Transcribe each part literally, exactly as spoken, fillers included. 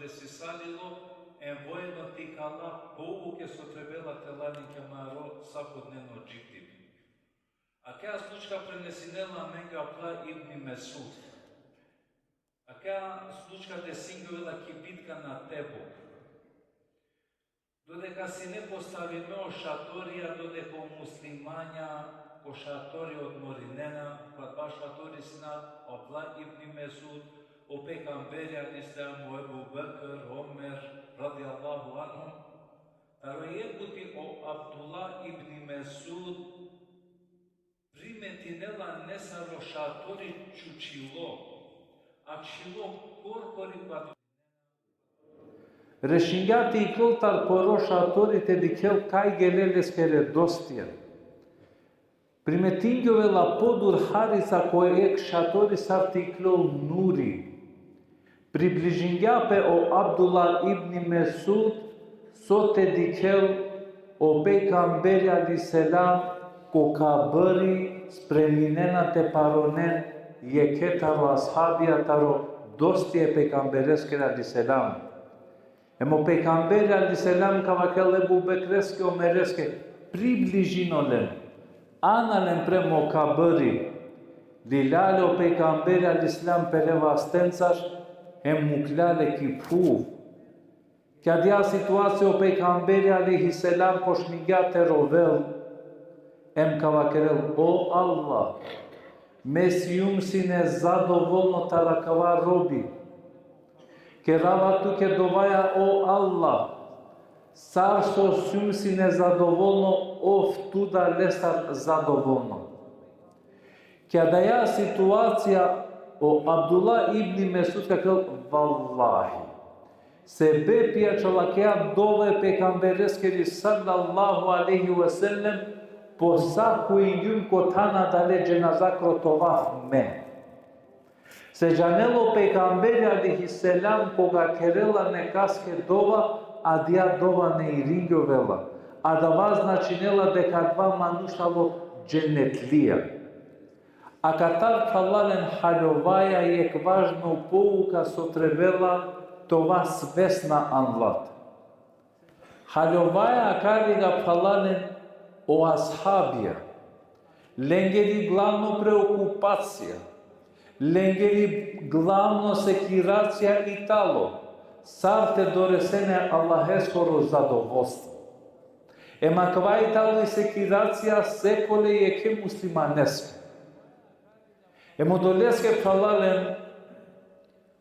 Desisalilo, em vojno te ikala pouke so trebela te la len ki amaro svakodnevno dživdipe. Akaja slučka prenesinela amenge o Abdullah ibn Mesud. Akaja slučka desingjovela ki bitka na Tebuk. Dodeka sine postavime o šatorija, dodeka o muslimanja ko šatori odmorinena, ko adava šatori sina o Abdullah ibn Mesud, o pejgamberi alejhi selam, o Ebu Bekr, Omer, radijallahu anhum, taro jekh puti o Abdullah ibn Mesud primetinela nesar o šatori čučilo, ačhilo korkori ko adava. Rešingja te iklol tar poro šatori te dikhel kaj gele leskere dostija. Primetingjovela podur harica ko jekh šatori sar te iklol nuri. Približingja pe o Abdullah ibn Mesud, so te dikhel o pejgamberi alejhi selam ko kabri spreminena te paronen jekhe taro ashabija, taro dosti e pejgambereskere alejhi selam. Em o pejgamberi alejhi selam ka vakerel Ebu Bekreske, Omereske: približino len, ana len prema o kabri. Lilja le o pejgamberi alejhi selam pere vastencar, em muklja le ki phuv. Ki adaja situacija o pejgamberi alejhi selam počmingja te rovel, em ka vakerel: O Allah, me sijum sine zadovolno taro akava robi. Kerava tuke dovaja, o Allah, sar so sijum sine zadovolno, ov tu da lestar zadovolno. Ki adaja situacija o Abdullah ibn Mesud ka vakerel: Vallahi, sebepija čala akaja dova e pejgambereskeri sallallahu alejhi ve sellem, posahuingjum ko than adale dženazakoro tavaf me. Se džanela o pejgamberi alejhi selam koga kerela nekaske dova, adaja dova na iringjovela. Adava značinela deka adava manuš tano dženetlija. Akatar, phralalen, haljovaja jekh važno pouka so trebela te ova svesna anlat. Haljovaja akariga, phralalen, o ashabija. Lengeri glavno preokupacija, lengeri glavno sekiracija i tano sar te doresen e Allaheskoro zadovolstvo. Em akava i tano i sekiracija sekole jekhe muslimaneske. Em odoleske, phralalen,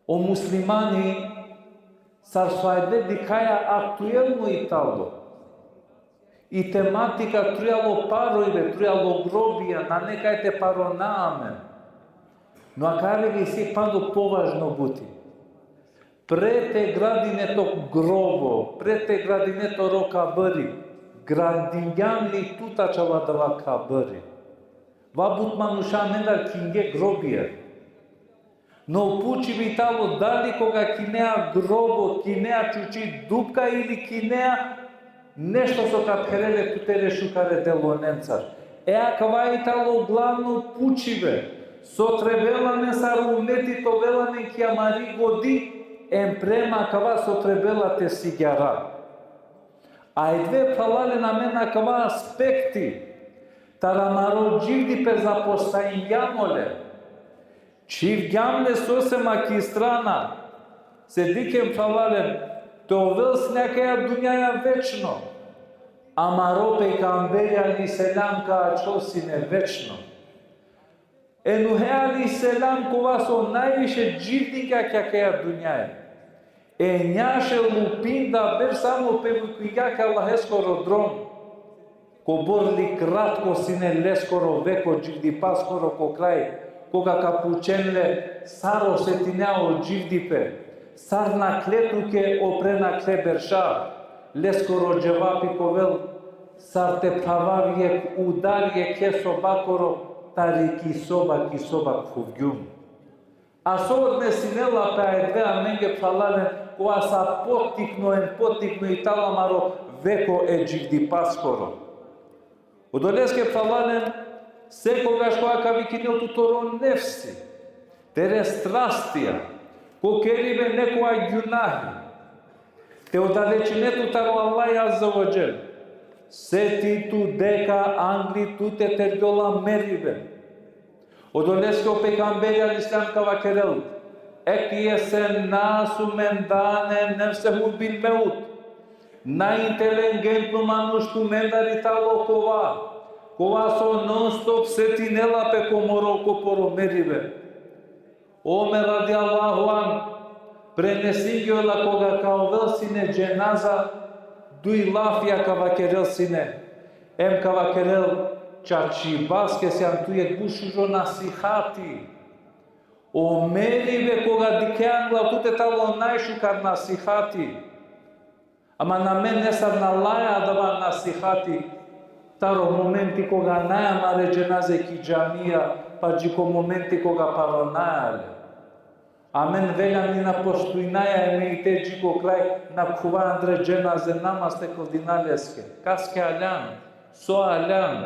o muslimani, sar so avdive dikhaja, aktuelno i tano. I tematika trujalo parojbe, trujalo grobija, nane kaj te parona amen. No akariga isi pando považno buti. Pre te gradine to grobo, pre te gradine toro kabri, gradingjam li tut ačhal adava kabri? Va but manuša amendar kinge grobija. No pučibe i tano dali koga kinea grobo, kinea čuči dupka ili kinea nešto so ka pherel e tutere šukare delonencar. E akava i tano glavno pučibe, so trebela amen sar umeti te ovel amen ki amari godi, em prema akava so trebela te sigjara. Avdive, phralalen, amen akava aspekti taro amaro dživdipe zapostavingjam ole. Čhivgjam le sose, ma ki strana, se dikhen, phralalen, te ovel sine akaja dunjaja večno. Amaro pejgamberi alejhi selam ka ačhol sine večno. E Nuhe alejhi selam, kova so najviše dživdingja ki akaja dunjaja. E njaše lupinda berš samo pevukingja ki Allaheskoro drom. Kobor li kratko sine leskoro veko dživdipaskoro ko kraj, koga ka pučen le sar osetinea o dživdipe, sar nakhle tuke o prenakhle berša, leskoro dževapi ka ovel: sar te phravav jekh udar jekhe sobakoro, tari ki soba, ki soba khuvgjum. A so odnesinela pe avdive amenge, phralalen, kova sa potikno em potikno i tano amaro veko e dživdipaskoro. Odoleske, phralalen, sekogaš kova ka vikinel tut toro nefsi, tere strastija, ko keribe nekova gjunahi, Te odalečine tut taro Allah Azze ve Dželle. Seti tu deka angli tute tergjola meribe. Odoleske o pejgamberi alejhi selam ka vakerel: Ejese nasu men dane nefsehu bil mevt. Najinteligentno manuš tumendar i talo kova, kova so non-stop setinela pe ko moro, ko poro meribe. Omer radijallahu anh prenesingjola koga ka ovel sine dženaza, duj lafija ka vakerel sine. Em ka vakerel: Čačibaske sian tu jekh but šužo nasihati. O meribe koga dikhea angla tute talo najšukar nasihati. Ama na amen nesar na laja adava nasihati taro momenti koga naja amare dženaze ki džamija, pa dži ko momenti koga paronaja le. Amen veljam ni na poštujnaja e mejite dži ko kraj, na khuvaja andre dženaze namaz te kldina leske. Kaske aljan, so aljan.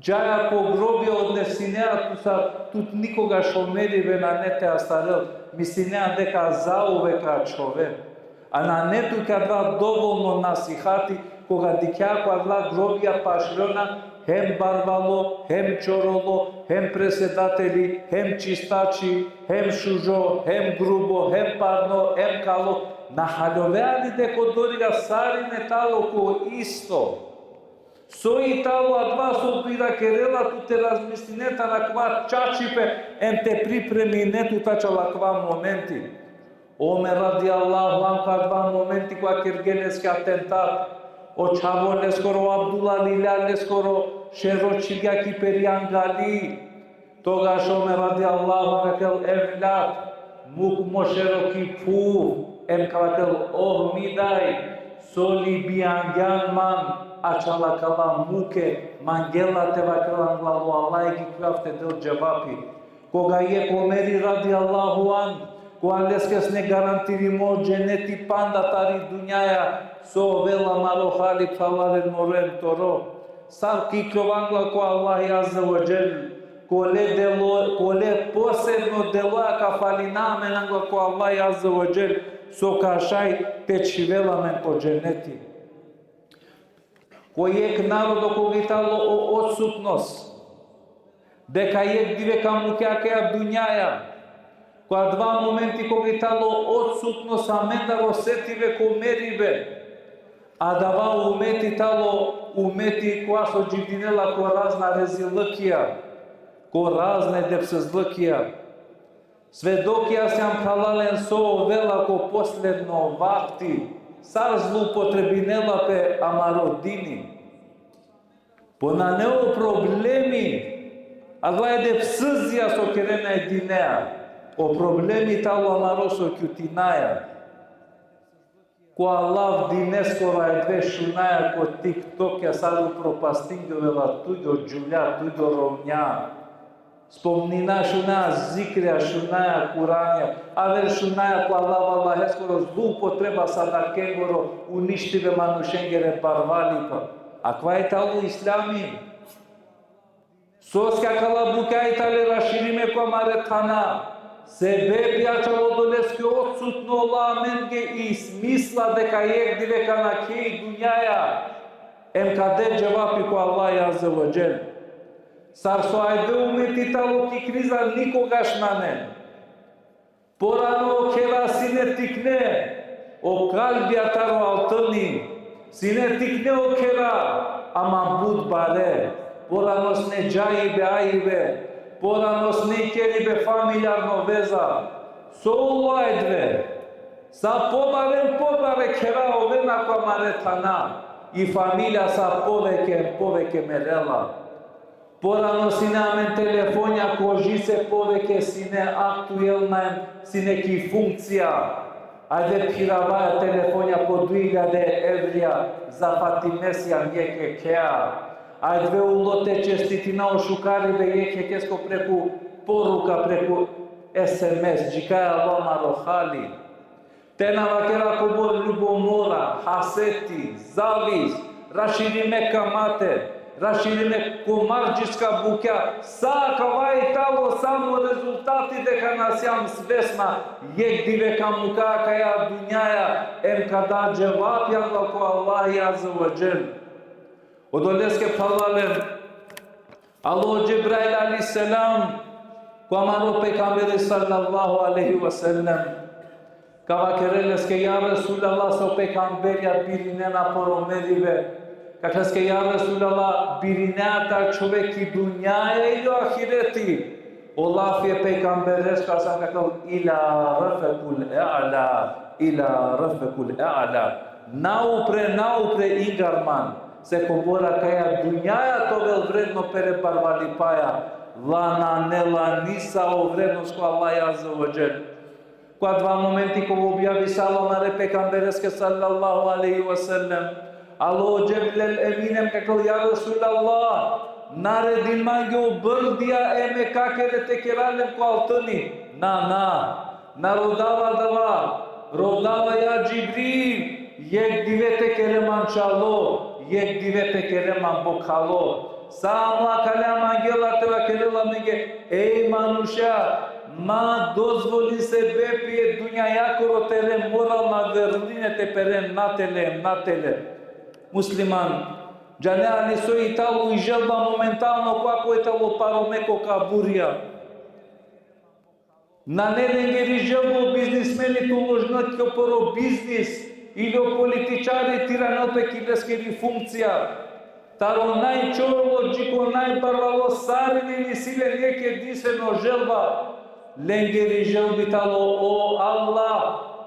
Džaja ko grobi, odnesinea tu sar tut nikogaš o meribe nane te astarel, mislinea deka zauvek ka ačhoven. A nane tuke adava dovolno nasihati, koga dikhea ko adala grobija pašljona hem barvalo, hem čorolo, hem presedateli, hem čistači, hem šužo, hem grubo, hem parno, hem kalo, na haljovea li deka odoriga sarine talo ko isto. So i talo adava so tu irakerela tu te razmisline taro akava čačipe, em te pripremine tut ačhal akava momenti. Omer radijallahu anh ko adava momenti koga kerge leske atentat, o čhavo leskoro Abdullah, lilja leskoro šero čhivgja ki peri angali. Togaš Omer radijallahu anh vakerel: Evlad, muk mo šero ki phuv, em ka vakerel: Oh mi daj, so libingjan man ačhal akala muke, mangela te vakerel anglalo Allah, ki khuvav te del dževapi. Koga jekh Omeri radijallahu anh, kova leske sine garantirimo dženeti panda tari dunjaja, so ovela amaro hali, phralalen moro em toro. Sar ka iklova angla ko Allahi Azze ve Dželle, kole delo, kole posebno delo ka falina amen angla ko Allahi Azze ve Dželle, so ka šaj te čhivel amen ko dženeti. Ko jekh narodo koga i talo o odsutnost, deka jekh dive ka mukea akaja dunjaja, ko adava momenti koga i talo odsutnost amendar osetive ko meribe, adava umeti talo umeti kova so dživdinela ko razna rezilukija, ko razna edepsizlukija. Svedokija siam, phralalen, so ovela ko posledno vakti, sar zloupotrebinela pe amaro dini. Po nane o problemi adala edepsizija so kerena e dinea, o problemi talo amaro so kjutinaja. Ko alav dineskoro, ajde, šunaja ko TikTokja sar upropastingjovela tugjo džuvlja, tugjo romnja. Spomnina, šunaja zikrija, šunaja Kuranja, aver šunaja ko alav Allaheskoro zloupotreba sadakengoro, uništibe manušengere barvalipa. Akava i talo islami. Soske akala bukja i tale raširime ko amare thana. Sebepi ačhal odoleske odsutno ola amenge i smisla deka jekh dive ka nakhel i dunjaja, em ka del dževapi ko Allah Azze ve Dželle. Sar so ajde umeti talo ki kriza, nikogaš nane. Porano o khera sine tikne, o kalbija taro altini, sine tikne o khera, ama but bare. Porano sine džaibe, aibe, porano sine keribe familijarno veza. So ulo ajde? Sa pobare em pobare khera ovena ko amare thana, i familija sa poveke em poveke merela. Porano sine amen telefonja ko žice, poveke sine aktuelna em sine ki funkcija. Ajde phiravaja telefonja po duj iljade evrija, zafatinea siam jekh jekhea. Ajde ulo te čestitina o šukaribe jekh jekhesko preku poruka, preku S M S, džikaja alo amaro hali. Te na vakera kobor ljubomora, haseti, zavis, raširime kamate, raširime komarčiska bukja, sa akava i talo samo rezultati deka na sijam svesna, jek dive ka muka akaja dunjaja, em ka da dževapja ko Allahi Azze ve Dželle. Odoleske phralalen, alo Džebrail alejhi selam, ko amaro pejgamberi sallallahu alejhi ve sellem, ka vakerel leske: Ja Resulallah, so pejgamberja birinena poro meribe. Ka vakerel leske: Ja Resulallah, birinea taro čhove ki dunjaja ili o ahireti? O lafi e pejgambereske, sa ka vakerel: Ila rafiqil a'la, ila rafiqil a'la. Naupre, naupre ingarman, se kobor akaja dunjaja te ovel vredno pere barvalipaja, la nane la nisavo vrednost ko Allah Azze ve Dželle. Ko adava momenti kova objavisalo amare pejgambereske sallallahu alejhi ve sellem, alo Džebrail el Emin em ka vakerel: Ja Resulallah, naredin mange o brdija em e kakere te kera len ko altini. Na, na, na rodava adava, rodava, ja Džibril, jek dive te kere man čalo, jek dive te kere man bokhalo. Sa amla kale mangela te vakerel amenge: Ej manuša, ma dozvolin sebepi e dunjajakoro tere moralna vrline te peren natele, natele. Musliman, džanea li so i talo i želba momentalno, kova i talo parome ko kaburja? Nane lengeri želba o biznismeni te uložinel ko poro biznis, ili o političari te iranel pe ki leskeri funkcija. Taro najčorolo dži ko najbarvalo, sarine isi len jek edinstveno želba. Lengeri želba i talo: O Allah,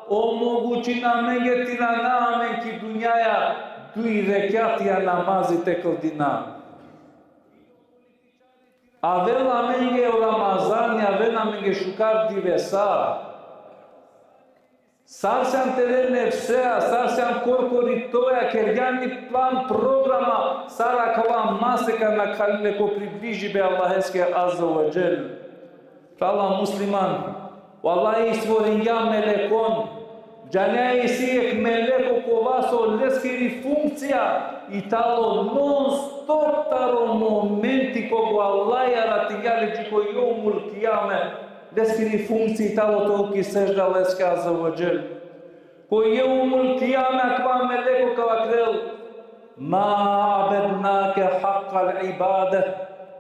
omogućin amenge te irana amen ki dunjaja duj rekjatija namazi te kldina. Avela amenge o Ramazani, avela amenge šukar divesa. Sar sijam tere nefsea, sar sijam korkori toja, kergjan i plan programa, sar akava masek ka nakhali le ko približibe Allaheske Azze ve Dželle. Phrala musliman, o Allah stvoringja melekon, džanea isi jek meleko kova so leskeri funkcija i talo non stop taro momenti koga o Allah aratingja le dži ko jevmul kijame, leskeri funkcija i talo te ol ki sežda leske Azze ve Dželle. Ko jevmul kijame akava meleko ka vakerel: Ma abednake hakkal ibade.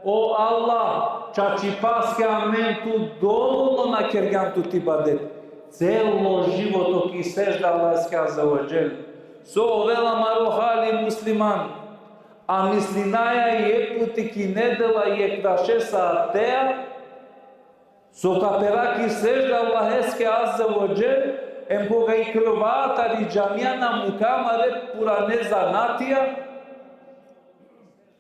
O Allah, čačipaske amen tu dovolno na kergjan tut ibadet. Celo životo ki sežda Allaheske Azze ve Dželle. So ovela amaro hali, musliman? A mislinaja jek puti ki nedela jek više sateja so ka pera ki sežda Allaheske Azze ve Dželle, em koga iklova tari džamija na muka amare purane zanatija,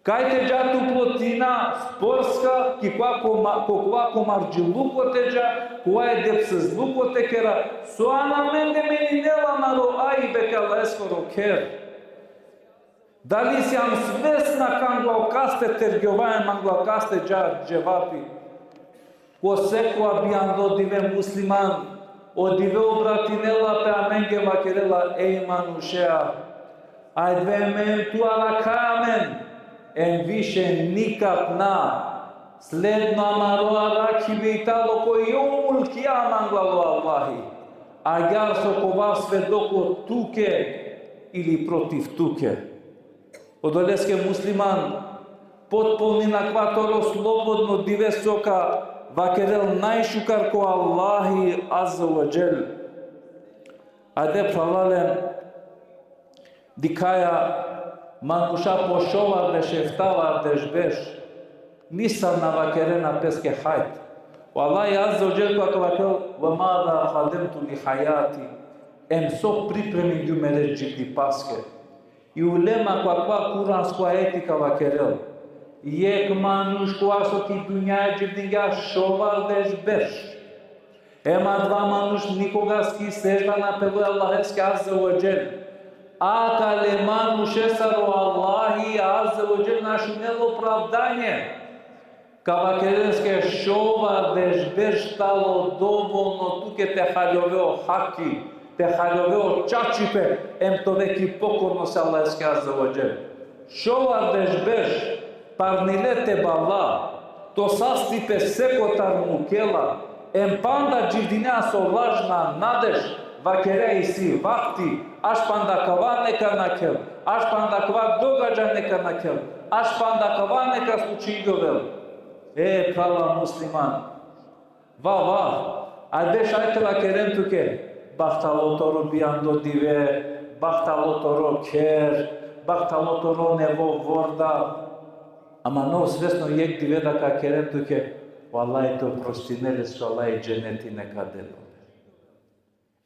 kaj te dža tu plotina sportska, ki kova koma-, ko kova komarđiluko te dža, kova edepsizluko te kera, so amende meninela amaro ajbe ki Allaheskoro kher. Dali sijam svesna ka angla kaste tergjovaja, angla kaste dža dževapi? Ko sekova bijando dive, musliman, o dive obratinela pe amenge, vakerela: Ej manušea, ajde amen tu arakhaja amen, em više nikad na. Sledno amaro arakhibe i talo ko jevmul kijame anglalo Allahi, agjaar so ka ova svedoko tuke ili protiv tuke. Odoleske, musliman, potpolnin akava toro slobodno dive so ka vakerel najšukar ko Allahi Azze ve Dželle. Ajde, phralalen, dikhaja manuša po šovardeš, eftavardeš berš, nisav na vakerena peske hajt. O Allah Azze ve Dželle ka vakerel: Ve maza kademtu li hajati. Em so pripremingjum mere dživdipaske. I ulema ko akava kuransko ajeti ka vakerel: Jek manuš kova so ki dunjaja dživdingja šovardeš berš, em adava manuš nikogas ki sežda na pelo e Allaheske Azze ve Dželle. Akale manušesar o Allahi Azze ve Dželle na šunel opravdanje. Ka vakerel leske: Šovardeš berš talo dovolno tuke te haljove o haki, te haljove o čačipe, em te ove ki pokornost e Allaheske Azze ve Dželle. Šovardeš berš parnile te bala, to sastipe sekotar mukela, em panda dživdinea so lažna nadež, vakerea isi vakti, aš panda kava neka nakhel, aš panda kava događaj neka nakhel, aš panda kava neka slučinjovel. E, phrala musliman, va, va, ajde šaj te vakeren tuke, bahtalo toro bijando dive, bahtalo toro kher, bahtalo toro nevo vorda. Ama nov svesno jek dive da ka keren tuke, o Allah te oprostine le, so Allah dženeti neka del.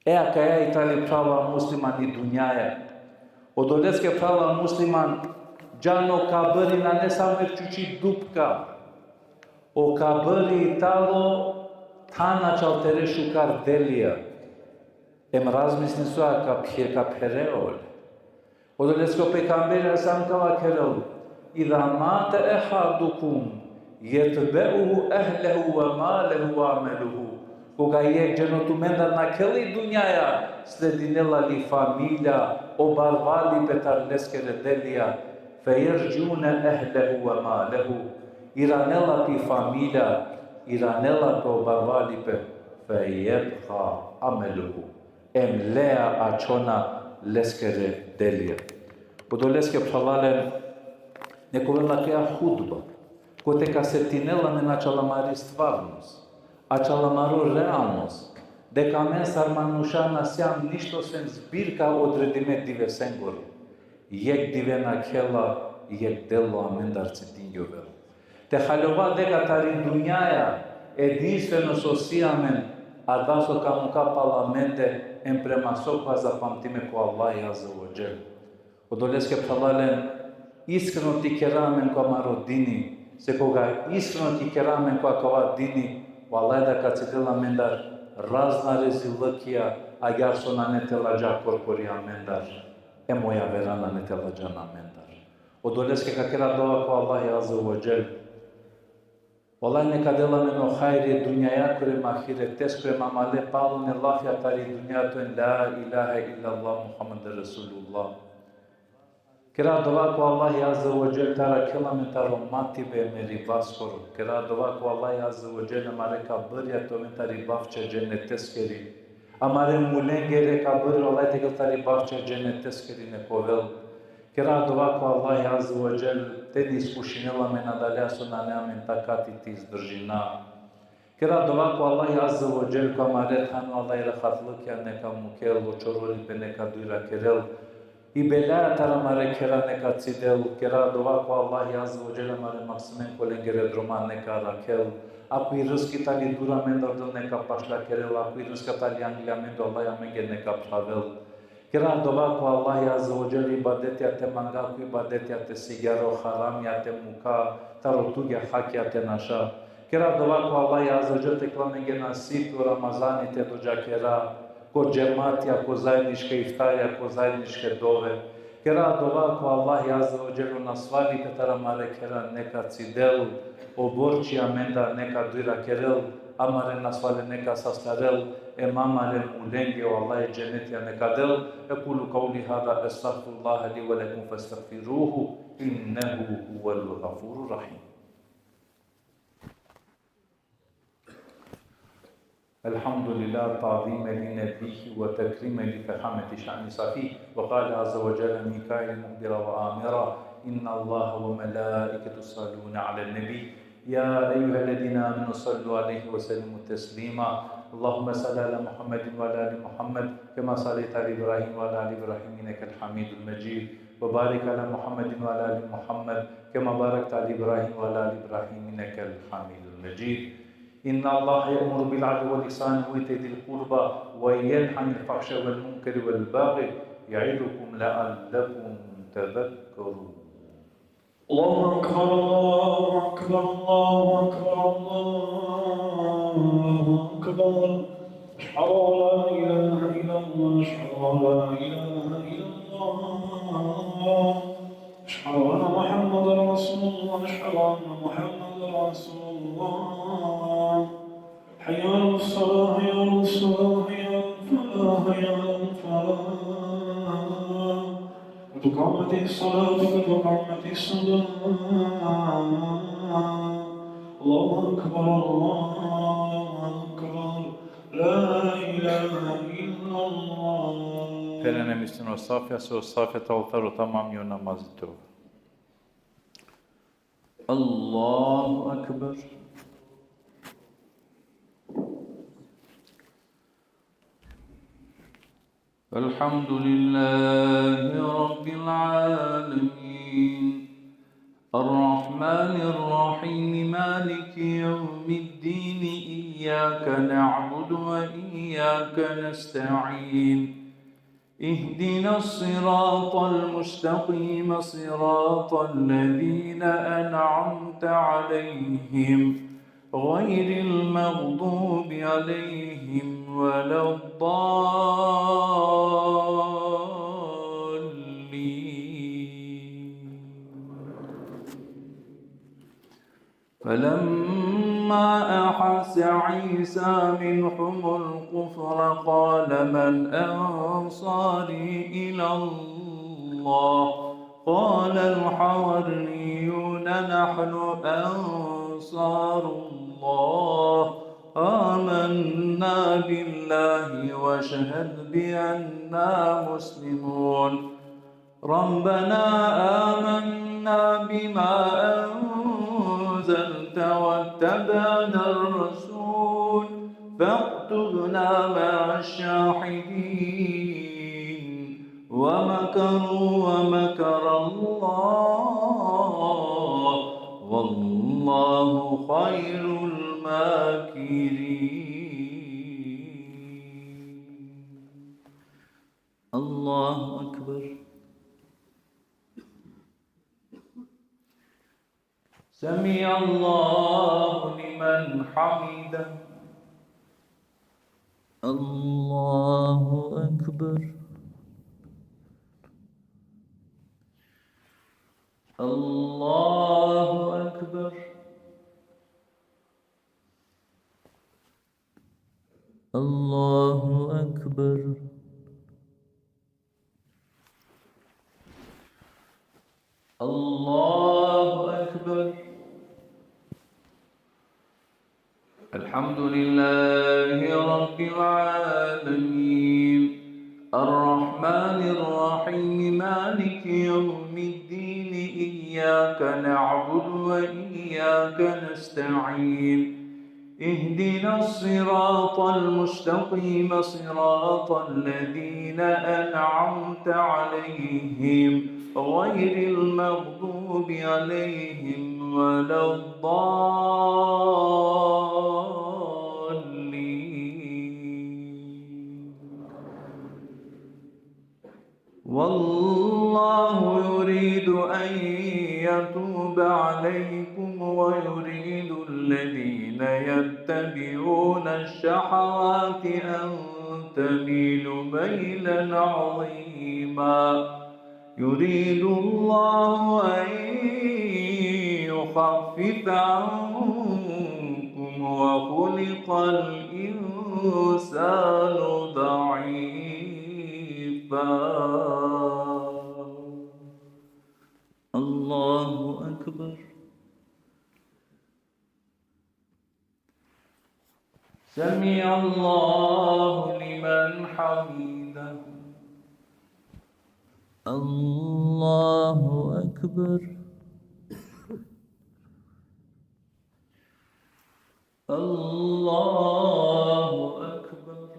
E, akaja i tali, phrala musliman, i dunjaja. Odoleske, phrala musliman, džano kabri nane samo jek čuči dupka. O kabri tano than ačhal tere šukar delija. Em razmisli so ka phe-, ka phere ole. Odoleske o pejgamberi alejhi selam ka vakerel: "Iza mate ehadukum, jetbe'uhu ehlehu ve malehu ve ameluhu." Koga jek dženo tumendar nakhel i dunjaja, sledinela li familija, o barvalipe tar leskere delija, fe jerđune ehlehu ve malehu, iranela pi familija, iranela pe o barvalipe, fe jebka ameluhu, em lea ačhona leskere delija. Odoleske, phralalen, nek ovel akaja hudba, kote ka setinel amen ačhal amari stvarnost, ačhal amaro realnost, deka amen sar manuša na sijam ništo sem zbirka odredime divesengoro. Jek dive nakhela, jek delo amendar cidingjovel. Te haljova deka tari dunjaja edinstveno so si amen, adava so ka muka pala amende, em prema so ka zapamtime ko Allahi Azze ve Dželle. Odoleske, phralalen, iskreno te ikera amen ko amaro dini, se koga iskreno te ikera amen ko akava dini, vallahi da ka cidel amendar razna rezilukija, agjaar so nane te ladža korkori amendar, em o javera nane te ladžan amendar. Odoleske ka kera dova ko Allahi Azze ve Dželle. Vallahi neka del amen o hajri e dunjajakoro em ahireteskoro, em amale palune lafija tari dunja te oven: La ilahe illallah Muhammed Resulullah. Kera dova ko Allahi Azze ve Dželle te arakhel amen taro matibe em e ribaskoro. Kera dova ko Allahi Azze ve Dželle amare kabrija te oven tari bavča dženeteskeri. Amare mulengere kabri, Allahi, te kerel tari bavča dženeteskeri nek ovel. Kera dova ko Allahi Azze ve Dželle te na iskušinel amen adalea so nane amen takati te izdržina. Kera dova ko Allahi Azze ve Dželle ko amare thano, Allahi, rahatlukija neka mukel, o čorolipe neka dujra kerel. I belaja taro amare khera neka cidel. Kera dova ko Allahi Azze ve Dželle amare maksimen ko lengere droma neka arakhel. Ako i rizki tali dur amendar del, neka pašlja kerel, ako i rizki tali angli amendar, Allahi amenge neka phravel. Kera dova ko Allahi Azze ve Dželle ibadetija te manga, ko ibadetija te sigara, o haramija te muka, taro tugja hakija te naša. Kera dova ko Allahi Azze ve Dželle te kerel amenge nasip o Ramazani te dodžakera ko džematija, ko zajedničke iftarija, ko zajedničke dove. Kera dova ko Allahi Azze ve Dželle o nasvalipe taro amare khera neka cidel, o borči amendar neka dujra kerel, amare nasvale neka sastarel, em amare mulenge o Allahi dženetija neka del. أقول قولي هذا أستغفر الله لي ولكم فاستغفروه إنه هو الغفور الرحيم. الحمد لله تعظيما لنبيه وتكريما لفخامة شأن صفيه. وقال عز وجل من قائل مخبرا وآمرا: إن الله وملائكته يصلون على النبي، يا أيها الذين آمنوا صلوا عليه وسلموا تسليما. اللهم صل على محمد وعلى آل محمد كما صليت على إبراهيم وعلى آل إبراهيم إنك حميد مجيد. وبارك على محمد وعلى آل محمد كما باركت على إبراهيم وعلى آل إبراهيم إنك حميد مجيد. إن الله يأمر بالعدل والإحسان وإيتاء ذي القربى وينهى عن الفحشاء والمنكر والبغي يعظكم لعلكم تذكرون. الله أكبر، الله أكبر، الله أكبر، الله أكبر. أشهد أن لا إله إلا الله، أشهد أن لا إله إلا الله. أشهد أن محمدا رسول الله، أشهد أن محمدا رسول الله. حي على الصلاة، حي على الصلاة، حي على الفلاح، حي على الفلاح. قد قامت الصلاة، قد قامت الصلاة. الله أكبر، الله أكبر. لا إله إلا الله. Pere na mislin o safja, se o safja te altaro tamam njo namaz i to. Allahu Ekber. الحمد لله رب العالمين. الرحمن الرحيم. مالك يوم الدين. إياك نعبد وإياك نستعين. اهدنا الصراط المستقيم. صراط الذين أنعمت عليهم غير المغضوب عليهم ولا الضالين. فلما أحس عيسى منهم الكفر قال من أنصاري إلى الله؟ قال الحواريون نحن أنصار الله، آمنا بالله واشهد بأننا مسلمون. ربنا آمنا بما أنزلت واتبعنا الرسول فاكتبنا مع الشاهدين. ومكروا ومكر الله والله خير الماكرين. الله أكبر. سمع الله لمن حمده. الله أكبر. الله أكبر. الله أكبر. الله أكبر. الحمد لله رب العالمين. الرحمن الرحيم. مالك يوم الدين. إياك نعبد وإياك نستعين. اهدنا الصراط المستقيم. صراط الذين أنعمت عليهم غير المغضوب عليهم ولا الضالين. والله يريد أن يتوب عليكم ويريد الذين يتبعون الشهوات أن تميلوا ميلا عظيما. يريد الله أن يخفف عنكم وخلق الإنسان ضعيفا. الله أكبر. سمع الله لمن حمده. الله أكبر. الله أكبر.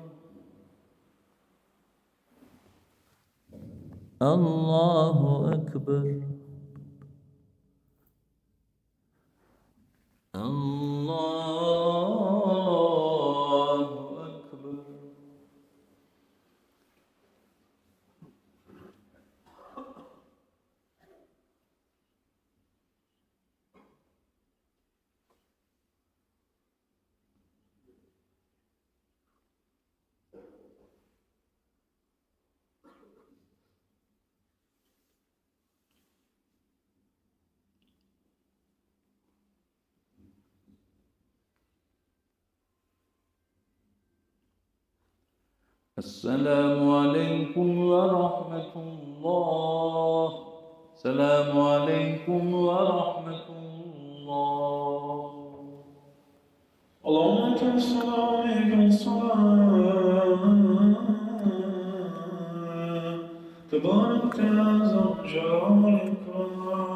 الله أكبر. الله أكبر. السلام عليكم ورحمة الله. السلام عليكم ورحمة الله. اللهم أنت السلام ومنك السلام. تباركت يا ذا الجلال والإكرام.